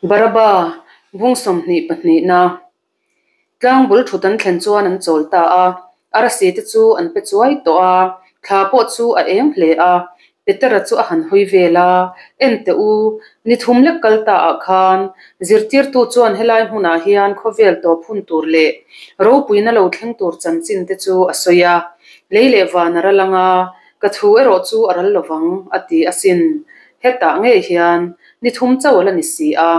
Baraba, bung 22na. Tlang bul thut an thlen chuan an chawl ta a, arsi te chu an pe chuai tawh a, thla pawh chu a eng hle a. Petera chu a han hawi vel a, En teh u, ni thum lek kal ta ah khan zirtirtu chuan helai hmunah hian khawvel tawp hun tur leh ropuina lo thleng tur chanchin te chu a sawi a, lei leh van a ral anga ka thu erawh chu a ral lovang a ti asin. Hetah ngei hian ni thum chauh a la ni si a.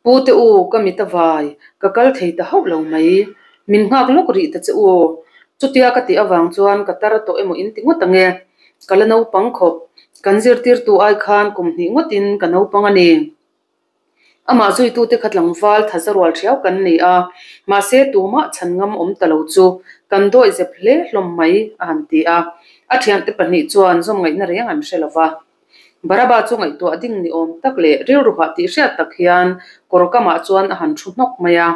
Pu te u, ka mit a vai, ka kal thei ta hauh lo mai. Min nghak lawk rih ta che u. Chutia ka tih avang chuan ka tar tawh emaw in ti ngawt ang e. Ka la naupang khawp. Kan zirtirtu ai khan kum hnih ngawtin ka naupang a ni. Amah zuitute kha tlangval thaza rual thiau kan ni a, mahse tumah chhan ngam awm ta lo chu kan dawih zep hle hlawm mai a han ti a. A thiante pahnih chuan zawm ngaihna reng an hre lo va. Baraba chu ngaihtuah ding ni awm tak leh rilru hah tih hriat tak hian kawr kamah chuan a han thu hnawk mai a.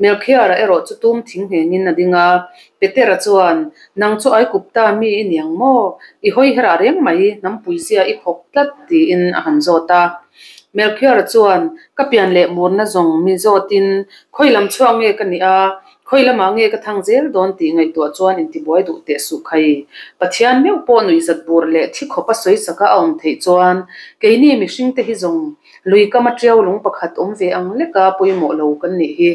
Melkhiara erawh chu tum thing nghengin a ding a, Petera chuan, Nang chu Aikupta mi i ni ang maw? I hawi herah reng mai, hnampui zia i khawk tlat, tiin a han zawt a. Melkhiara chuan, Ka pian leh murna zawng mi zawtin khawi lam chhuak nge ka nih a? Khawi lamah nge ka thang zel dawn tih ngaihtuah chuan intibuai duh teh suh khai. Pathian meuh pawh nuihzat bur leh thi khawp a sawi saka a awm theih chuan keini mihringte hi zawng lui kama tiau lung pakhat awm ve ang leka pawimawh lo kan nih hi.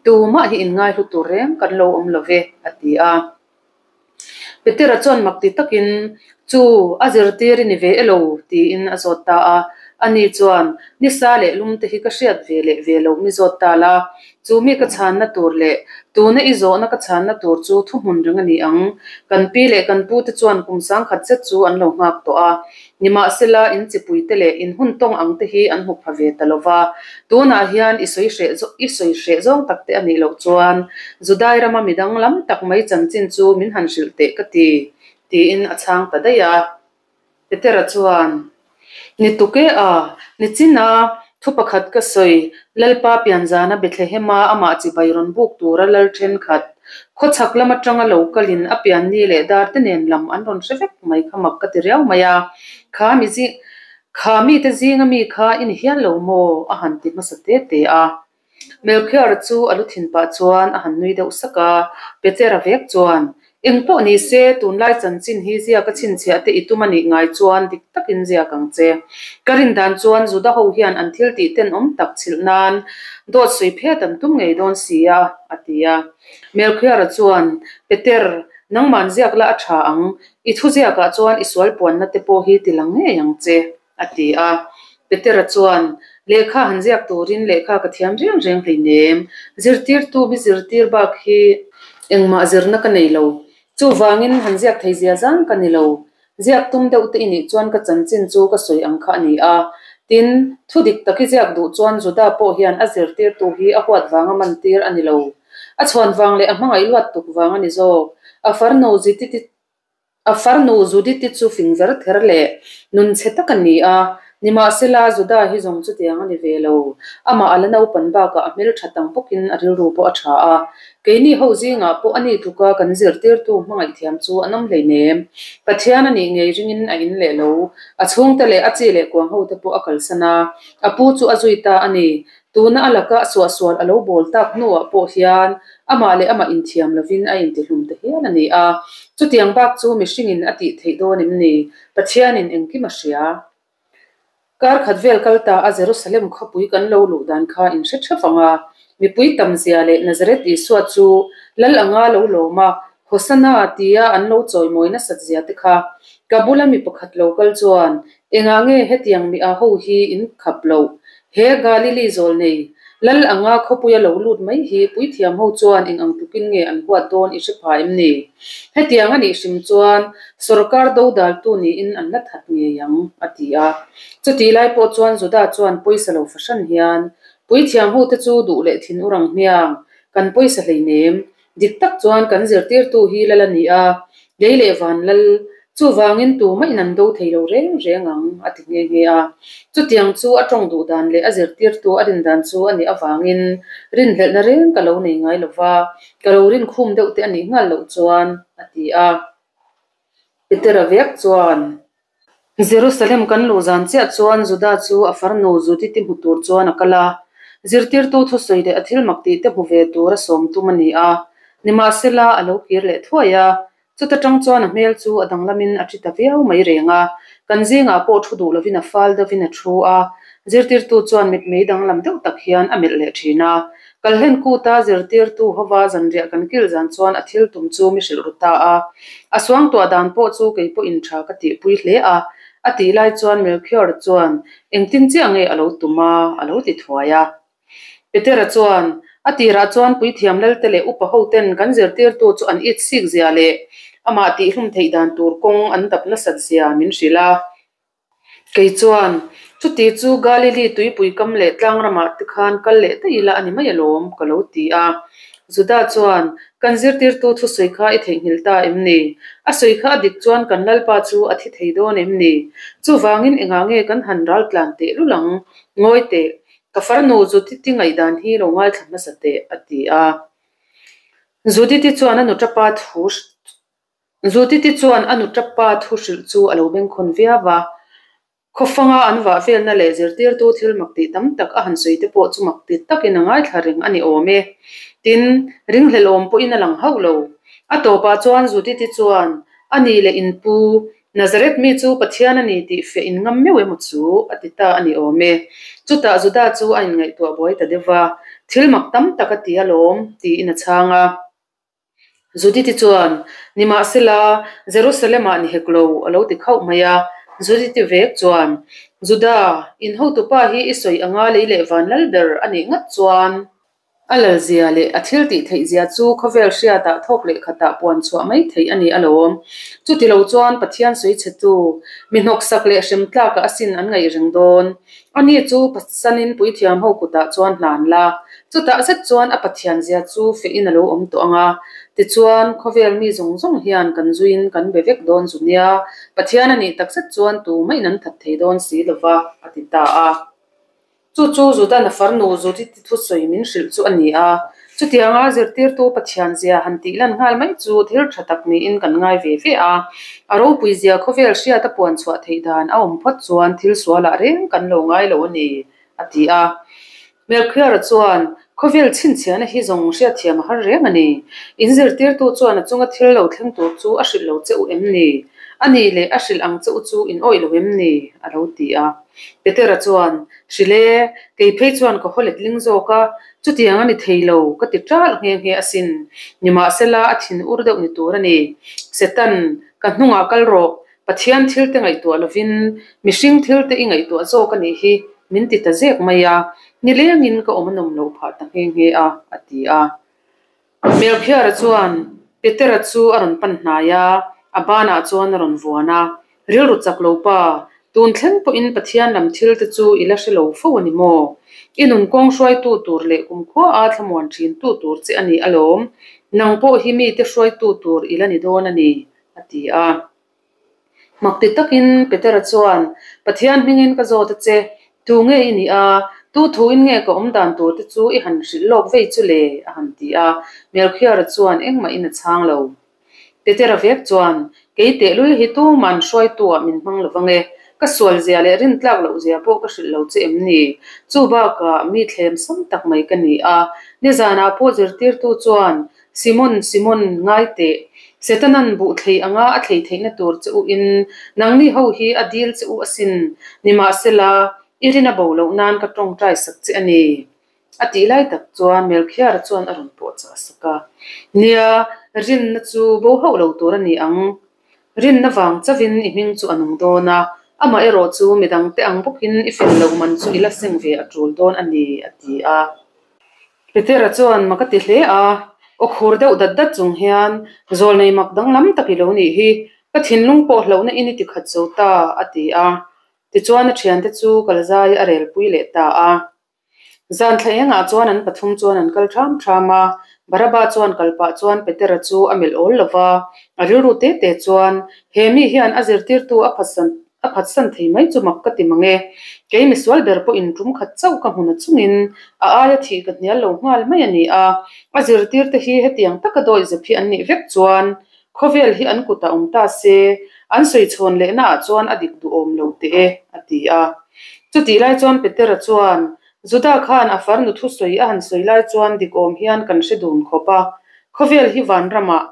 Tumah hi inngaihlu tur reng kan lo awm lo ve, a ti a. Petera chuan mak ti takin, Chu, a zirtir i ni ve elo? tiin a zawt ta a. Ani chuan, Nisa leh lum te hi ka hriat ve leh ve lo mi zawt ta la. Chu mi ka chhanna tur leh tuna i zawhna ka chhanna tur chu thuhmun reng a ni ang. Kan pi leh kan pu te chuan kum sangkhat zet chu an lo nghak tawh a. Nimahsela, in chipuite leh in hun tawng ang te hi an hmu pha ve ta lo va, tunah hian i sawi hreh i sawi hreh zawng tak te a nih loh chuan Judai rama mi danglam tak mai chanchin chu min han hrilh teh ka ti, tiin a chhang ta daih a. Petera chuan, Ni tuk e a, ni chin a, thu pakhat ka sawi, Lalpa pianzana Bethlehema amah chibai rawn buk tura lal thenkhat, Khawchhak lam atanga lo kalin a pianni leh dar te nen lam an rawn hre vek mai kha mak ka ti riau mai a, kha mi zing kha mite zinga mi kha i ni hial lo maw? a han ti hmasa te te a. Melchior chu a lu thin pah chuan a han nui deuh sak a, Petera vek chuan, Eng pawh ni se, tunlai chanchin hi ziak a chhinchhiah te i tum a nih ngai chuan dik takin ziak ang che. Ka rin dan chuan Juda ho hian an thil tih tenawm tak chhilh nan dawt sawi phet an tum ngei dawn si a, a ti a. Melkhiara chuan, Peter, nangman ziak la a tha ang, i thu ziakah chuan i sual puanna te pawh hi ti lang ngei ang che. A ti a. Petera chuan, Lehkha han ziak turin lehkha ka thiam reng reng hleinem. Zirtirtu mi zirtir bak hi engmah zirna ka nei lo. Chuvangin han ziak thei zia zang ka ni lo. Ziak tum deuh te i nih chuan ka chanchin chu ka sawi ang kha a ni a. Tin, thu dik tak i ziak duh chuan Juda pawh hian a zirtirtu hi a huat vanga mantir a ni lo. A chhuan vang leh a hmangaih luat tuk vang a ni zawk. A farnu Zititi A farnu Judith-i chu fing ver ther leh nun chhe tak a ni a, nimahsela Juda hi zawng chutiang a ni ve lo. Amah a la naupan bakah a hmeltha tam bawkin a rilru pawh a tha a. Keini ho zingah pawh a ni tluka kan zirtirtu hmangaihthiam chu an awm hleinem. Pathian a nih ngei ringin a in leh lo. A chhungte leh a chi leh kuang hote pawh a kalsan a, a pu chu a zui ta a ni. Tuna a laka suahsual a lo bawl tak hnuah pawh hian amah leh amah inthiam lovin a intihlum ta hial a ni a. Chutiang bak chu mihringin a tih theih dawn em ni? Pathianin engkim a hria. Kar khat vel kal ta a Jerusalem khawpui kan lo luh dan kha in hre theuh ang a. Mipui tam zia leh Nazareth Isua chu Lal anga lo lawm a, Hosanna tia an lo chawimawi nasat zia te kha. Ka bula mi pakhat lo kal chuan Engah nge hetiang mi a ho hi in khap loh? He Galili zawl nei, Lal anga khawpuia lo lut mai hi puithiam ho chuan eng ang tukin nge an huat dawn i hre pha em ni? Hetiang a nih hrim chuan sorkar dodaltu niin an la that ngei ang, a ti a. Chutih lai pawh chuan Juda chuan pawisa lo fahran hian, Puithiam hote chu duh leh thin u rang hmiang, kan pawisa hleinem, Dik tak chuan kan zirtirtu hi lal a ni a, lei leh van lal, chuvangin tumah in an do thei lo reng reng ang, a ti nghe nghe a. Chutiang chu a tawng duh dan leh a zirtirtu a rin dan chu a nih avangin rinhlelhna reng ka lo nei ngai lo va, ka lo rinkhum deuh te a nih nghal loh chuan, a ti a. Petera vek chuan. Jerusalem kan luh zan chiah chuan Juda chu a farnu Judith-i hmu tur chuan a kal a. Zirtirtu thusawi leh a thil mak tih te hmu ve tura sawm tum a ni a. Nimahsela, a lo kir leh thuai a. Chuta tang chuan a hmel chu a danglamin a thi ta viau mai reng a. Kan zingah pawh thu duh lovin a fal deuhin a thu a. Zirtirtu chuan mitmei danglam deuh tak hian a melh leh thin a. Kalhlen kuta zirtirtu hova zanriah kan kil zan chuan a thil tum chu mi hrilh ru ta a. A suangtuah dan pawh chu kei pawhin tha ka tihpui hle a. A tih lai chuan Melchior chuan engtin chiah nge a lo tum a, a lo ti thuai a. Petera chuan, A tirah chuan puithiam lalte leh upa hoten kan zirtirtu chu an it sik zia leh amah tihhlum theih dan tur kawng an dap nasat zia min hrilh a. Kei chuan, Chuti chu Galili tuipui kam leh tlang ramah te khan kal leh daih ila a ni mai alawm, ka lo ti a. Juda chuan, Kan zirtirtu thusawi kha i theihnghilh ta em ni? A sawi kha a dik chuan kan Lalpa chu a thi thei dawn em ni? Chuvangin engah nge kan han ral tlan teh lul ang? Ngawi teh, ka farnu Judith-i ngaihdan hi lo ngaithla hmasa teh, a ti a. Judith-i chuan a nutapa thu Judith-i chuan a nutapa thu hrilh chu a lo bengkhawn viau a. Khawfanga an vah velna leh zirtirtu thil mak tih tam tak a han sawi te pawh chu mak ti takin a ngaithla reng a ni awm e. Tin, ringhlelawm pawhin a lang hauh lo. A tawpah chuan Judith-i chuan, A ni leh in pu, Nazareth mi chu Pathian a ni tih fiah in ngam meuh emaw chu? a ti ta a ni awm e. Chutah Judah chu a inngaihtuah buai ta deuh va, Thil mak tam tak a ti alawm, tiin a chhang a. Judith-i chuan, Nimahsela, Jerusalem-ah ni hek lo, a lo ti khauh mai a. Judith-i vek chuan, Juda, in hotupa hi i sawi anga lei leh van lal ber a nih ngat chuan, a lalzia leh a thil tih theih zia chu khawvel hriatah thawk leh khatah puan chhuah mai theih a ni alawm. Chuti lo chuan Pathian sawi chhetu, mi hnawksak leh hrem tlakah asin an ngaih reng dawn. Ani chu Patsanin puithiam ho kutah chuan hlan la, chutah zet chuan a Pathian zia chu fehin a lo awm tawh ang a. Tichuan, khawvel mi zawng zawng hian kan zuiin kan be vek dawn zu nia, Pathian a nih tak zet chuan tumah-in an that thei dawn si lo va, a ti ta a. Chu chu Judan a farnu Judith-i thusawi min hrilh chu a ni a. Chutianga zirtirtu Pathian zia han tih lan nghal mai chu thil tha tak niin kan ngai ve ve a. A ropui zia khawvel hriat a puan chhuah theih dan a awm phawt chuan thil sualah reng kan lo ngai lo a ni, a ti a. Melchior-a chuan, Khawvel chhinchhiahna hi zawng hriatthiam a har reng a ni. In zirtirtu chuan a chunga thil lo thleng tur chu a hrilh lo che u em ni? A nih leh a hrilh ang che u chu in awih lo em ni? a lo ti a. Petera chuan, Hrilh e, kei phei chuan ka haw letling zawk a, chutiang a ni thei lo, ka ti ṭalh nghe nghe asin. Nimahsela, a thin ur deuh ni tur a ni. Satan, ka hnungah kal rawh, Pathian thil te ngaihtuah lovin mihring thil te i ngaihtuah zawk a nih hi, min ti ta zek mai a, nilengin ka awm a nawm loh phah ta nghe nghe a, a ti a. Melchior-a chuan Petera chu a rawn pan hnai a, a banah chuan a rawn vuan a, Rilru chak lo pa, tun thleng pawhin Pathian lam thil te chu i la hre lo fo a ni maw? I nun kawng hruaitu tur leh kumkhua a thlamuan thintu tur che a ni alawm, nang pawh hi mite hruaitu tur i la ni dawn a ni, a ti a. Mak ti takin Petera chuan, Pathian hmingin ka zawt a che, tu nge i nih a, tu thuin nge ka awm dan tur te chu i han hrilh lawk vei chu le? a han ti a. Melchior-a chuan engmahin a chhang lo. Petera vek chuan, Kei tehlul hi tuman hruaitu-ah min hmang lo vang e, ka sual zia leh rintlak loh zia pawh ka hrilh lo che em ni? Chu bakah mi thlem sam tak mai ka ni a, nizanah pawh zirtirtu chuan Simon, Simon, ngai teh. Setanan buh thlei anga a thlei theihna tur che u in nangni ho hi a dil che u asin. Nimahsela, i rin a bo loh nan ka tawngtai sak che a ni. A tih lai tak chuan Melchior-a chuan a rawn pawh chah sak a. Nia, rinna chu bo hauh lo tur a ni ang. Rinna vang chauhin i hming chu a nung dawn a, amah erawh chu midangte ang bawkin i fel lo man chu i la seng ve a tul dawn a ni, a ti a. Petera chuan mak a ti hle a, aw khur deuh dat dat chung hian, Zawlnei mak danglam tak i lo nih hi, ka thinlung pawh hlauhna in i ti khat zo ta, a ti a. Tichuan a thiante chu kalzai a relpui leh ta a. Zan thla engah chuan an pathum chuan an kal ṭham ṭham a, Baraba chuan kal pah chuan Petera chu a melh awl lo va, a rilru te te chuan, He mi hian a zirtirtu a phatsan A phatsan thei mai chu mak ka ti mang e. Kei misual ber pawhin tum khat chauh ka hmun a chungin a aia thih ka hnial lo nghal mai a ni a. A zirtirte hi hetiang taka dawi zep hi an nih vek chuan khawvel hi an kutah awm ta se, an sawi chhawn lehnaah chuan a dik duhawm lo teh e, a ti a. Chutih lai chuan Petera chuan. Juda khan a farnu thusawi a han sawi lai chuan dik awm hian kan hre dun khawp a, khawvel hi vanramah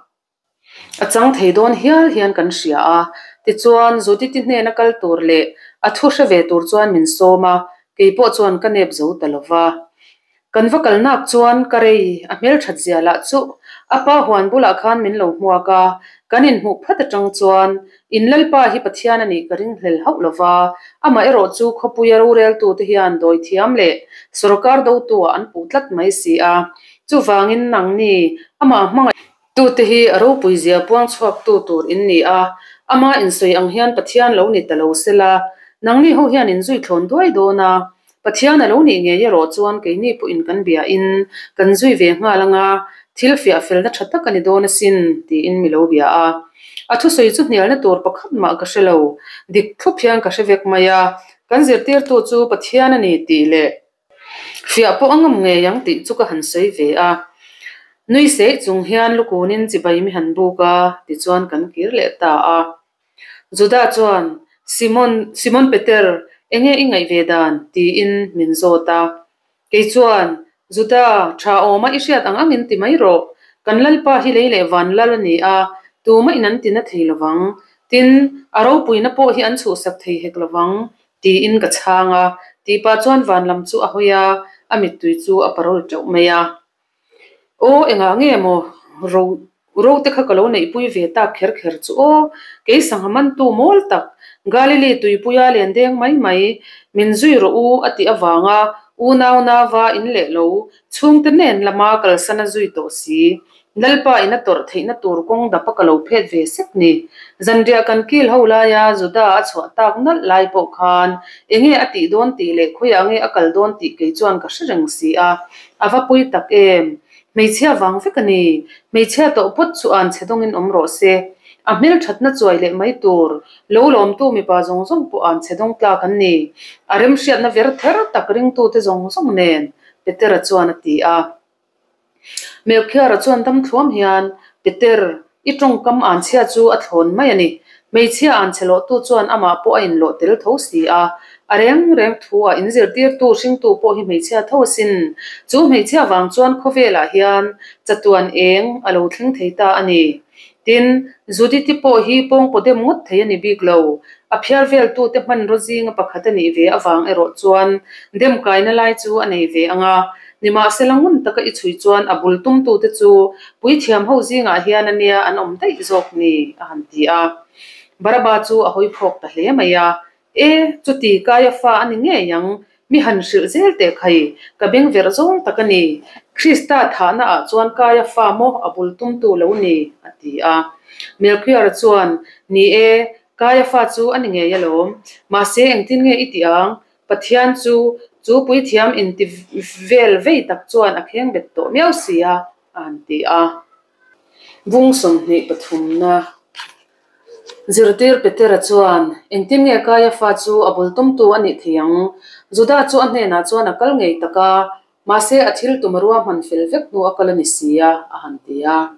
a chang thei dawn hial hian kan hria a. Tichuan, Judith-i hnena kal tur leh a thu hre ve tur chuan min sawm a, kei pawh chuan ka nep zo ta lo va. Kan va kal nak chuan ka rei a hmelthat zia lah chu a pa huan bulah khan min lo hmuak a, kan inhmuh phat atang chuan in Lalpa hi Pathian a nih ka ringhlel hauh lo va, amah erawh chu khawpuia roreltute hian dawithiam leh sawrkar dotu-ah an puh tlat mai si a, chuvangin nangni amah hmangaih Tute hi a ropui zia puang chhuaktu tur in ni a, ama insawi ang hian Pathian lo ni ta lo sela, nangni ho hian in zui thlawn duai dawn a, Pathian a lo nih ngei erawh chuan keini pawhin kan bia in kan zui ve nghal anga thil fiah felna tha tak a ni dawn asin tiin mi lo bia a. A thusawi chu hnialna tur pakhat mah ka hre lo, dik thlup hian ka hre vek mai a, kan zirtirtu chu Pathian a ni tih leh Fiah pawh a ngam ngei ang tih chu ka han sawi ve a. Nui seih chung hian lukunin chibai mi han buk a, tichuan kan kir leh ta a. Judah chuan, Simon, Simon Peter, enge i ngaih ve dan? tiin min zawt a. Kei chuan, Judah, tha awma i hriat ang angin ti mai rawh. Kan Lalpa hi lei leh van lal a ni a, tumah in an ti na thei lovang. Tin, a ropuina pawh hi an chhuhsak thei hek lovang. Tiin ka chhang a, tih pah chuan van lam chu a hawi a, a mittui chu a parawl teuh mai a. Aw engah nge maw ro ro te kha ka lo neihpui ve tak kher kher chu aw, kei sangha mantu mawl tak, Galili tuipuia len deng mai mai, min zui rawh u a tih avanga unau nava in leh lo chhungte nen lama kalsan a zui tawh si. Lalpa in a tawrh theihna tur kawng dap a ka lo phet ve sek ni. Zanriah kan kil ho laia Juda a chhuah tak nalh lai pawh khan enge a tih dawn tih leh khawiah nge a kal dawn tih kei chuan ka hre reng si a. A va pui tak em? Hmeichhia vang vek a ni. Hmeichhia tawh pawt chu an chhe dawngin awm rawh se. A hmelthatna chuai leh mai tur lo lawmtu mipa zawng zawng pawh an chhe dawng tlak an ni. A remhriatna ver ther tak ringtute zawng zawng nen, Petera chuan a ti a. Melchior-a chuan dam thluam hian, Peter, i tawngkam anchhia chu a thlawn mai a ni. Hmeichhia anchhe lawhtu chuan amah pawh a inlawh tel tho si a. A reng reng thu-ah inzirtirtu hringtu pawh hi hmeichhia tho asin. Chu hmeichhia vang chuan khawvelah hian chatuan eng a lo thleng thei ta a ni. Tin, Judith-i pawh hi pawngpaw dem ngawt thei a ni bik lo. A phiar veltute hmanraw zinga pakhat a nih ve avang erawh chuan dem kaina lai chu a nei ve ang a. Nimahsela ngun taka i chhui chuan a bul tumtute chu puithiam ho zingah hian a nia an awm daih zawk ni, a han ti a. Baraba chu a hawi phawk ta hle mai a. E, chuti Kaia fa a ni ngei ang, mi han hrilh zel teh khai, ka beng verh zawng tak a ni. Krista thahna ah chuan Kaia fa maw a bul tumtu lo ni, a ti a. Melchior-a chuan, Ni e, Kaia fa chu a ni ngei alawm. Mahse engtin nge i tih ang? Pathian chu chu puithiam inti vel vei tak chuan a kheng bet tawh miau si a, a han ti a. Bung 23 na Zirtir Petera chuan, Engtin nge Kaiafa chu a bul tumtu a nih thei ang? Juda chu a hnenah chuan a kal ngei tak a, mahse a thil tum a ruahman fel vek hnu a kal a ni si a, a han ti a.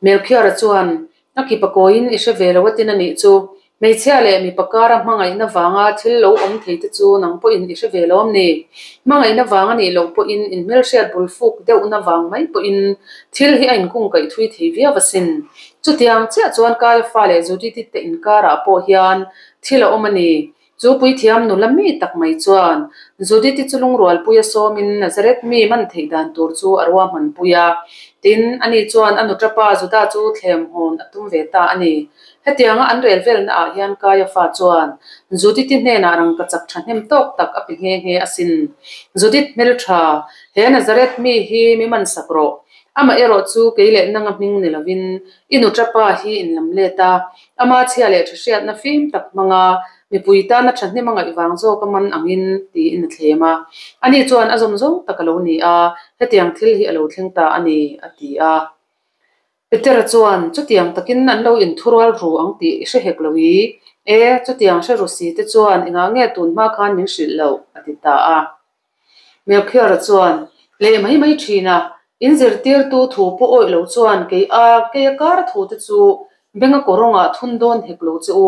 Melchior-a chuan, A kipa kawiin i hre ve lo atin a nih chu. Hmeichhia leh mipa kara hmangaihna vanga thil lo awm thei te chu nang pawhin i hre ve lo am ni? Hmangaihna vang a nih loh pawhin inhmelhriat bul fuk deuhna vang mai pawhin thil hi a inkungkaih thui thei viau asin. Chutiang chiah chuan Kaiafa leh Judith-i te inkarah pawh hian thil a awm a ni. Chu puithiam nula mi tak mai chuan Judith-i chu lungrualpui a sawmin Nazareth mi man theih dan tur chu a ruahmanpui a. Tin, ani chuan a nuṭapa Judah chu thlem hawn a tum ve ta a ni. Hetianga an rel velna ah hian Kaiafa chuan Judith-i hnenah rangka chak thahnem tawk tak a pe nghe nghe asin. Judith hmeltha, he Nazareth mi hi mi man sak rawh. Amah erawh chu kei leh nanga hming ni lovin i nuṭapa hi in lam let a, Ama chhia leh tha hriatna fim tak hmanga mipui tana thahnem a ngaih vang zawk a man angin tiin a thlem a. Ani chuan a zawm zawng tak a lo ni a, hetiang thil hi a lo thleng ta a ni, a ti a. Petera chuan, Chutiang takin an lo inthurual ru ang tih i hre hek lo i? E, chutiang hre ru si te chuan engah nge tun hma khan min hrilh loh? a ti ta a. Melchior-a chuan, Leh mai mai thin a, in zirtirtu thu pawh awih lo chuan kei a kei a kar thu te chu benga kawrawngah thun dawn hek lo che u.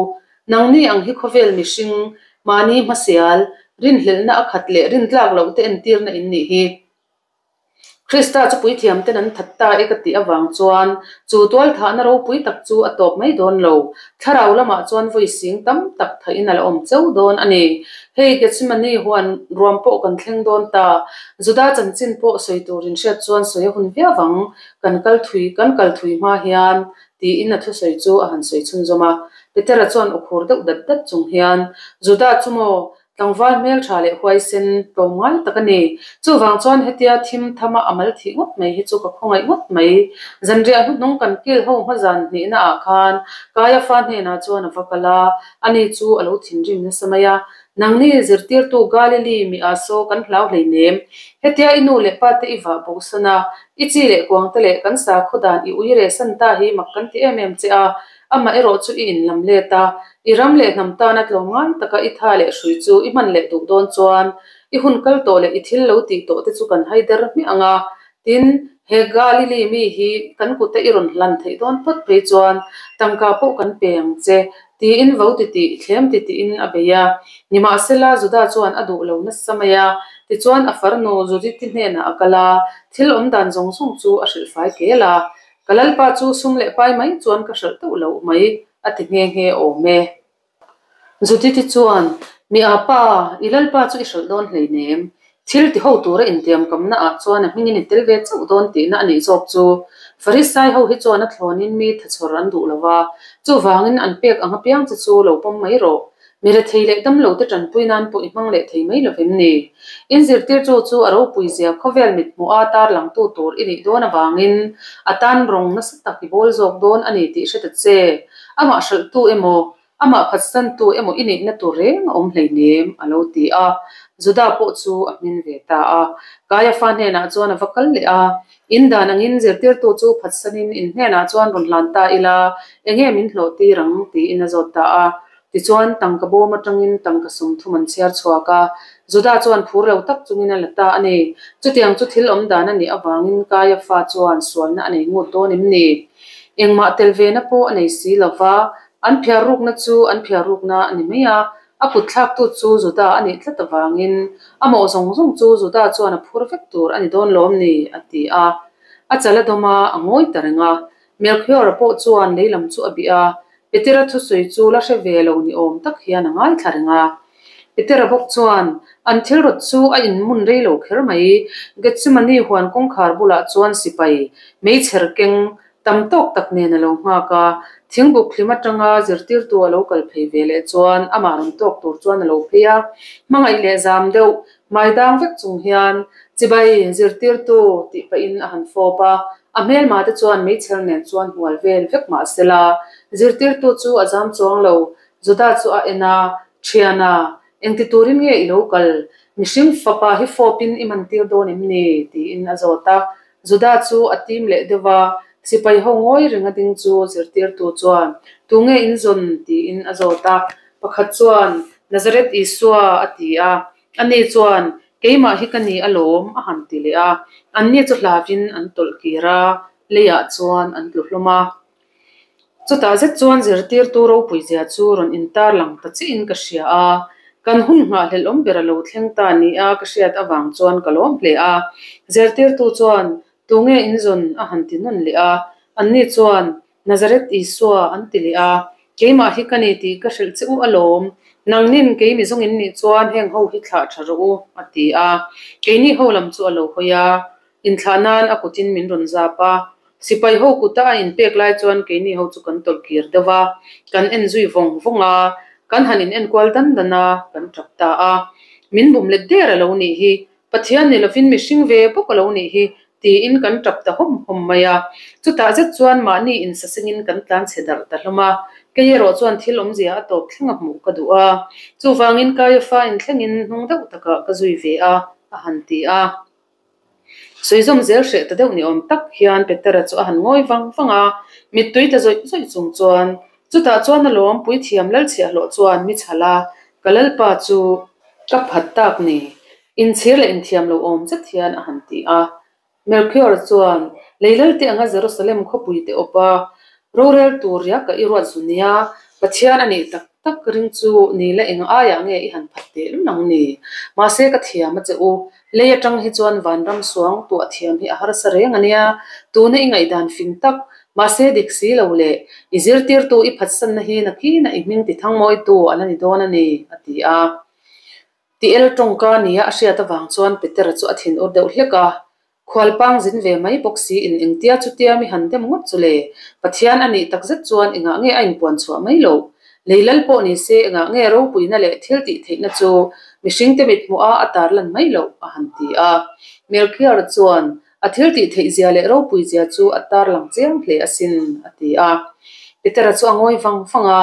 Nangni ang hi khawvel mihring, mahni hmasial, Rinhlelhna a khat leh rintlak loh te entirna in nih hi. Krista chu puithiam ten an that ta e ka tih avang chuan chu tualthahna ropui tak chu a tawp mai dawn lo. Thlarau lamah chuan vawi sing tam tak thahin a la awm cheu dawn a ni. Hei Gethsemane huan ruam pawh kan thleng dawn ta. Juda chanchin pawh sawi tur inhriat chuan sawi a hun viau ang. Kan kal thui kan kal thui hma hian tiin a thusawi chu a han sawi chhunzawm a. Petera chuan aw khur deuh dat dat chung hian, Juda chu maw? Tlangval hmeltha leh huaisen tlawmngai tak a ni. Chuvang chuan hetia thim thama a mal thih ngawt mai hi chu ka khawngaih ngawt mai. Zanriah hnuhnung kan kil ho hma zan hnihna ah khan Kaiafa hnenah chuan a va kal a, ani chu a lo thinrim nasa mai a. Nangni zirtirtu Galili mi ah saw kan hlau hleinem. Hetia i nu leh pa te i vah bosan a, i chi leh kuang te leh kan sakhaw dan i ui reh san ta hi mak kan ti em em che a. Amah erawh chu i inlam let a, i ram leh hnam tana tlawmngai taka i tha leh hrui chu i hman leh duh dawn chuan i hun kal tawh leh i thil lo tih tawh te chu kan hai der hmiah ang a. Tin, he Galili mi hi kan kute i rawn hlan theih dawn phawt phei chuan tangka pawh kan pe ang che, tiin vo titih, thlem titihin a bei a. Nimahsela, Juda chuan a duh lo nasa mai a, tichuan a farnu Judith-i hnenah a kal a, thil awm dan zawng zawng chu a hrilhfai kel a. Ka lalpa chu sum leh pai mai chuan ka hralh deuh loh mai, a ti nghe nghe awm e. Judith-i chuan, Mi a pa, i lalpa chu i hralh dawn hleinem. Thil ti ho tura intiamkamna ah chuan a hmingin i tel ve chauh dawn tihna a nih zawk chu. Farisai ho hi chuan a thlawnin mi thachhawr an duh lo va, chuvangin an pek ang apiang che chu lo pawm mai rawh. Mi rethei leh damlo te tanpui nan pawh i hmang leh thei mai lovem ni? In zirtir chu chu a ropui zia khawvel mit hmuha tarlangtu tur i nih dawn avangin a tan rawng nasa tak i bawl zawk dawn a ni tih hre ta che. Amah hralhtu emaw, amah phatsantu emaw i neihna tur reng a awm hleinem, a lo ti a. Juda pawh chu a hmin ve ta a. Kaiafa hnenah chuan a va kal leh a, In dan angin zirtirtu chu phatsanin in hnenah chuan rawn hlan ta ila, enge min hlawh tir ang? tiin a zawt ta a. Tichuan, tangka bawm atangin tangka 30 an chhiar chhuak a, Juda chuan phur lo tak chungin a la ta a ni. Chutiang chu thil awm dan a nih avangin Kaiafa chuan sualna a nei ngut dawn em ni? Engmah tel vena pawh a nei si lo va, an phiar rukna chu an phiar rukna a ni mai a, a kut thlaktu chu Juda a nih tlat avangin a mawh zawng zawng chu Juda chuan a phur vek tur a ni dawn lawm ni? a ti a. A chal a dawm a, a ngawi ta reng a. Melchior-a pawh chuan lei lam chu a bih a, Petera thusawi chu la hre ve lo ni awm tak hian a ngaithla reng a. Petera bawk chuan an thil rawt chu a inmun rei lo kher mai. Gethsemane huan kawngkhar bulah chuan sipai, meichher keng tam tawk tak nen a lo nghak a. Thingbuk hlim atanga zirtirtu a lo kal phei ve leh chuan amah rawn tawk tur chuan a lo phei a. Hmangaih leh zam deuh, hmai dang vek chung hian, Chibai, zirtirtu, tih pahin a han fawp a. A hmelma te chuan meichher nen chuan hual vel vek mah sela, zirtirtu chu a zam chuang lo. Juda chu a en a, Thiana, engti turin nge i lo kal? Mihring fapa hi fawpin i man tir dawn em ni? tiin a zawt a. Juda chu a tim leh deuh a, sipai ho ngawi reng a ding chu zirtirtu chuan, Tunge in zawn? tiin a zawt a. Pakhat chuan, Nazareth Isua, a ti a. Ani chuan, Keimah hi ka ni alawm, a han ti leh a. Anni chu hlavin an tawlh kir a, leiah chuan an tlu hlawm a. Chutah zet chuan zirtirtu ropui zia chu rawn intar lang ta chiahin ka hria a, kan hun nghahhlelh awm ber a lo thleng ta nia ka hriat avang chuan ka lawm hle a. Zirtirtu chuan, Tunge in zawn? a han ti nawn leh a. Anni chuan, Nazareth Isua an ti leh a, Keimah hi ka ni tih ka hrilh che u alawm, nangnin kei mi zawng in nih chuan heng ho hi thlah tha rawh u, a ti a. Keini ho lam chu a lo hawi a, inthlah nan a kutin min rawn zap a. Sipai ho kuta a inpek lai chuan keini ho chu kan tawlh kir deuh a, kan en zui vawng vawng a, kan han in enkual dan dan a, kan tap ta a. Min bum let der a lo nih hi, Pathian ni lovin mihring ve bawk a lo nih hi, tiin kan tap ta hawm hawm mai a. Chutah zet chuan mahni insasengin kan tlan chhe darh ta hlawm a. Kei erawh chuan thil awmzia a tawp thleng a hmuh ka duh a. Chuvangin Kaiafa inthlengin hnung deuh takah ka zui ve a, a han ti a. Suizawm zel hreh ta deuh ni awm tak hian Petera chu a han ngawi vang vang a, mittui tla zawih zawih chung chuan, Chutah chuan alawm puithiam lalchhiahhlawh chuan mi chhal a, ka lalpa chu ka phat tak ni, inchhir leh inthiam lo awm zet hian a han ti a. Melchior chuan, Lei lalte anga Jerusalem khawpui te awp a, rorel tur riaka i ruat zu nia, Pathian a nih tak. tak ring chu ni la eng aiah nge i han phat teh lul ang ni? Mahse ka thiam a che u, lei atang hi chuan vanram suang tuah thiam hi a harsa reng a nia, tuna i ngaihdan fing tak, mahse dik si lo le, i zirtirtu i phatsanna hi nakina i hming ti thangmawitu a la ni dawn a ni, a ti a. Ti el tawngka nia a hriat avang chuan Petera chu a thinur deuh hlek a, Khualpang zin ve mai bawk si in engtia chutia mi han dem ngawt chu le? Pathian a nih takzet chuan engah nge a inpuan chhuah mai loh? Lei lal pawh ni se engah nge ropuina leh thil tih theihna chu mihringte mit hmuh a a tarlan mai loh? a han ti a. Melchior chuan a thil tih theih zia leh ropui zia chu a tarlang chiang hle asin a ti a. Petera chu a ngawi vang vang a,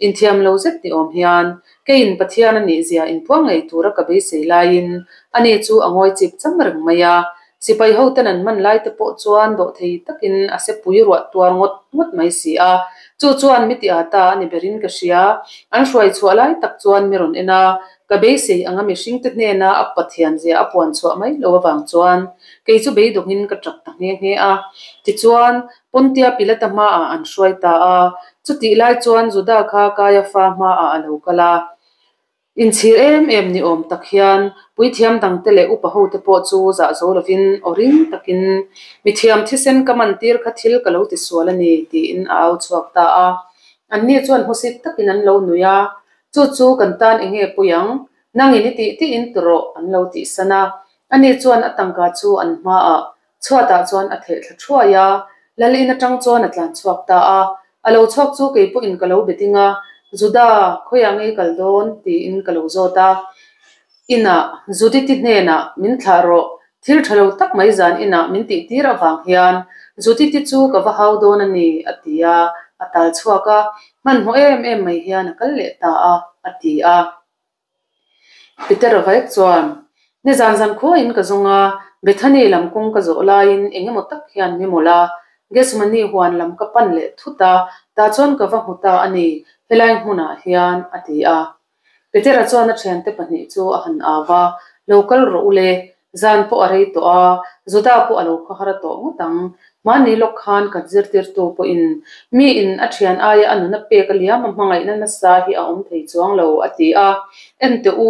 inthiam lo zet ni awm hian Keiin Pathian a nih zia inpuang ngei tura ka beisei laiin ani chu a ngawi chip cham reng mai a. Sipai hoten an man lai te pawh chuan dawhthei takin a sepui ruah tuar ngawt ngawt mai si a. Chu chuan mi ti a ta a ni berin ka hria. An hruai chhuah lai tak chuan mi rawn en a, ka beisei anga mihringte hnena a Pathian zia a puan chhuah mai lo avang chuan kei chu beidawngin ka tap ta nghe nghe a. Tichuan, Pontia Pilata hmaah an hruai ta a, chutih lai chuan Juda kha Kaiafa hmaah a lo kal a. Inchhir em em ni awm tak hian puithiam dangte leh upa hote pawh chu zah zo lovin aw ring takin, Mithiam thisen ka man tir kha thil ka lo ti sual a ni, tiin a au chhuak ta a. Anni chuan hmusit takin an lo nui a, Chu chu kan tan eng nge pui ang? Nangin i tih tiin ti rawh, an lo tihsan a. Ani chuan a tangka chu an hmaah Chhuatah chuan a theh thla thuai a, Lal in atang chuan a tlan chhuak ta a. A lo chhuak chu kei pawhin ka lo be ding a, Juda, khawiah nge i kal dawn? tiin ka lo zawt a. Inah, Judith-i hnenah min thlah rawh, thil tha lo tak mai zan inah min tih tir avang hian Judith-i chu ka va hau dawn a ni, a ti a, a tal chhuak a, hmanhmawh em em mai hian a kal leh ta a, a ti a. Peter vaek chuan, Nizan zan khuaiin ka zawng a, Bethany lam kawng ka zawh laiin eng emaw tak hian mi mawlh a, Gethsemane huan lam ka pan leh thut a, tah chuan ka va hmu ta a ni, helai hmunah hian, a ti a. Petera chuan a thiante pahnih chu a han au a, Lo kal rawh u le, Zan pawh a rei tawh a, Juda pawh a lo khawhar a tawh ngawt ang. Hmanni lawk khan kan zirtirtu pawhin miin a thian aia a nuna pek a liam a hmangaihna nasa hi a awm thei chuang lo a ti a. En teh u,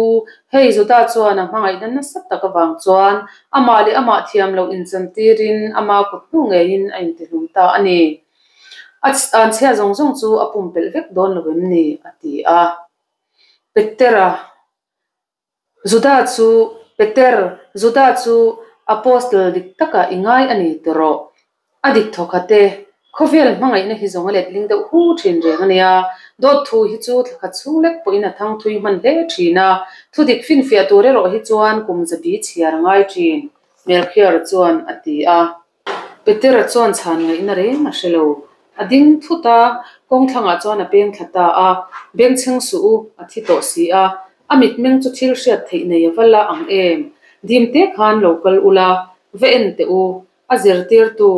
hei Juda chuan a hmangaihna nasa tak avang chuan amah leh amah thiam loh inchantirin ama kut hnu ngeiin a intihlum ta a ni. A anchhia zawng zawng chu a pumpelh vek dawn lo em ni? a ti a. Petera. Juda chu Peter, Juda chu Apostle dik takah i ngai a ni ti rawh. A dik thawkhat e. Khawvel hmangaihna hi zawng a letling deuh hu thin reng a nia. Dawt thu hi chu thlakhat chhung lek pawhin a thang thui hman hle thin a. Thu dik finfiah tur erawh hi chuan kum zabi chhiar a ngai thin, Melchior chuan a ti a. Petera chuan chhan ngaihna reng a hre lo. A ding thut a, kawng thlangah chuan a peng thla ta a, Bengchheng suh u, a thi tawh si a. A mitmeng chu thil hriat theih nei a va la ang em? Dim te khan lo kal ula, va en teh u. A zirtirtu,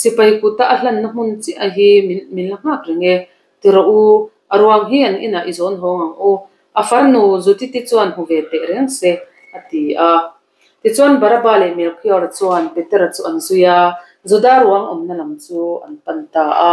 sipai kuta a hlanna hmun chiah hi min min la nghak reng e. Ti rawh u, a ruang hi an inah i zawn hawng ang u. A farnu Judith-i chuan hmu ve teh reng se, a ti a. Tichuan Baraba leh Melchior chuan Petera chu an zui a, Juda ruang awmna lam chu an pan ta a.